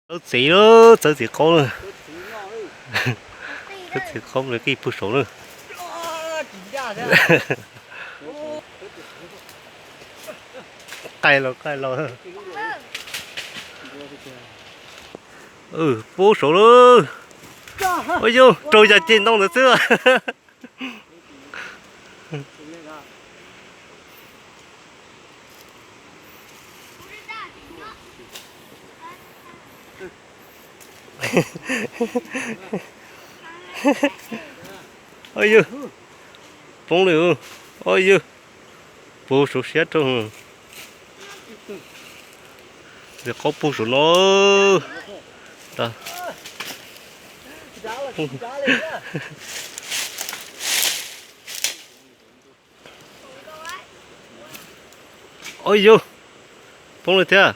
Txawb txiv lawm, txawb txiv qaub lawm. Txawb txiv qaub, nws kij puag saud lawm. Qaij los qaij los. Puag saud lawm. Ua yog raug yam ceg ntoo ntawd xwb. Ua yog, poob li. Ua yog, puag saud siab rau. Qaub puag saud no. Ua yog, poob li thiab.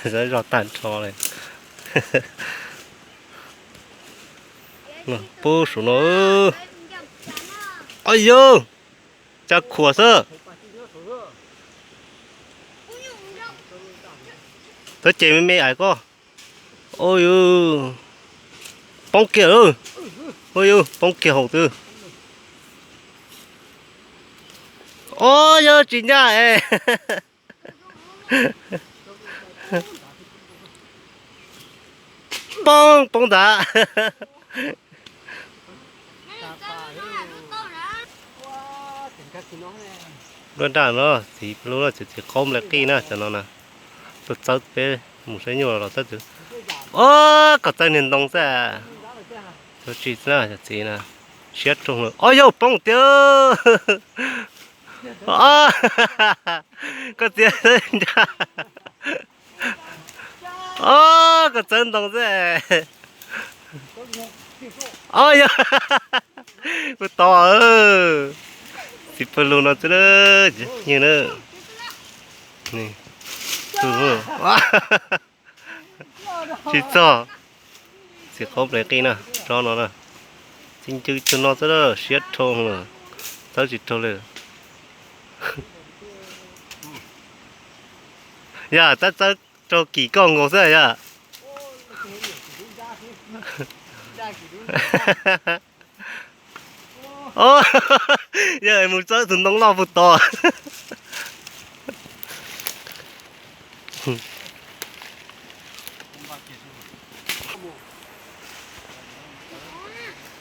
Zov tag nrho li. Puag saud no. Ua yog, cas khuam xwb. Txhob ces me me ais koj. Ua yog, poob kiag lawm. Ua yog, poob kiag hauv twg. Ua yog, tsis ncaj es. Poob, poob ntag. Nruab nraj no, txiv lub no, txiv qaub nplai qij na, cov no na. Tuaj txawb peb mus saib nyuj los txawb txiv. Ua, kom txawb niag ntoo xwb. Tsis na, cov txiv na, siab rau lawm. Ua yog, poob tiag. Koj txiv ntsa. Koj txawb ntoo xwb. Yog, kuv tau. Txiv pawg lug no xwb, nyiag na. Tsis txog. Txiv qaub nplai qij na, tsob no na. Txiv ncw tug no xwb, siab rau lawm. Txawb tsis raug li. Yog txawb txawb raug kim koj nkaus xwb yog. Yog mus txawb tus ntoo loj puag tod.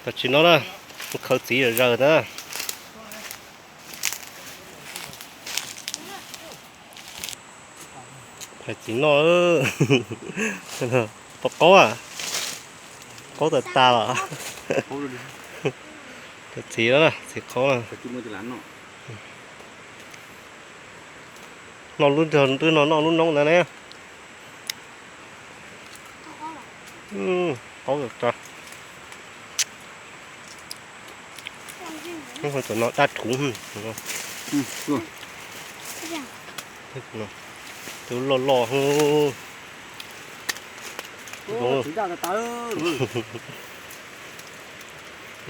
Tam sim no na, khaws txiv zom zaws na. Hais txiv noj, pom qaub, qaub tas tas los. Txiv, txiv qaub. Noj lub, twb no noj lub noob ntawd ne. Qaub tas tas. Cov no dab rhuv. Tus loj loj.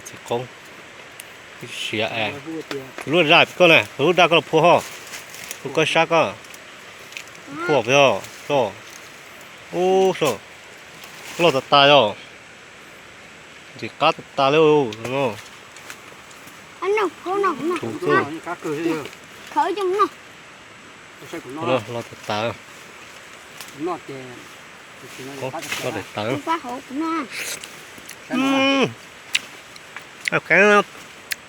Txiv qaub. Siav es. Lub daj koj na, lub daj koj los phua ho. Lub koj sab koj. Phua pem ho. Ub, loj tas tas yog. Ntxim qab tas tas li no. Loj tas tas. Loj tas tas.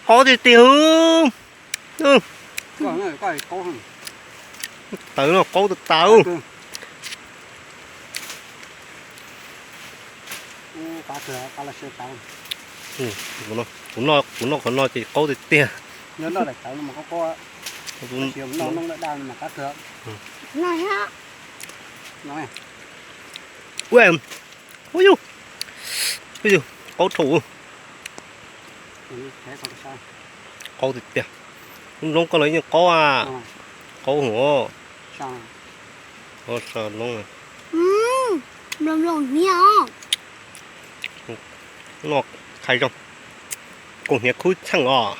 Qaub tiag tiag. Tawv no qaub tas tas. Kuv noj qhov no ces qaub tiag tiag. Ua, ua yus, ua yus, qaub dhau. Qaub tiag tiag. Lub noob koj los yeej qaub a. Qaub hov. Sa noob. Noj khai zoo. Kuv hniav kub txheej os.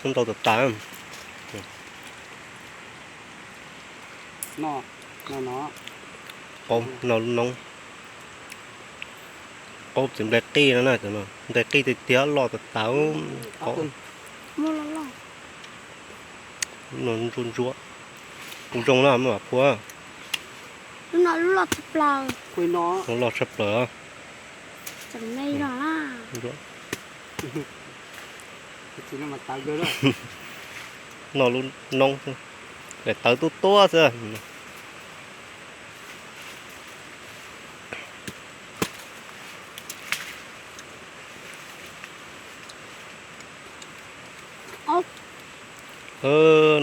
Ntau tas tas. Qaub no noob, qaub txiv nplai qij no na, nplai qij tiag tiag los tas tas. Qaub no ntsuab ntsuab, zoo na, maj mam phua. Lub no lub loj tshaj plaws. Loj tshaj plaws. No lub noob, daim tawv tuab tuab xwb.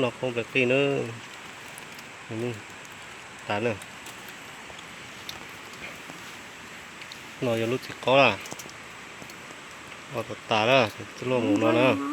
No qaub nplai qij na. Tas na. No yog lub txiv qaub lawm. Los tas tas lawm, txij luaj mus no na.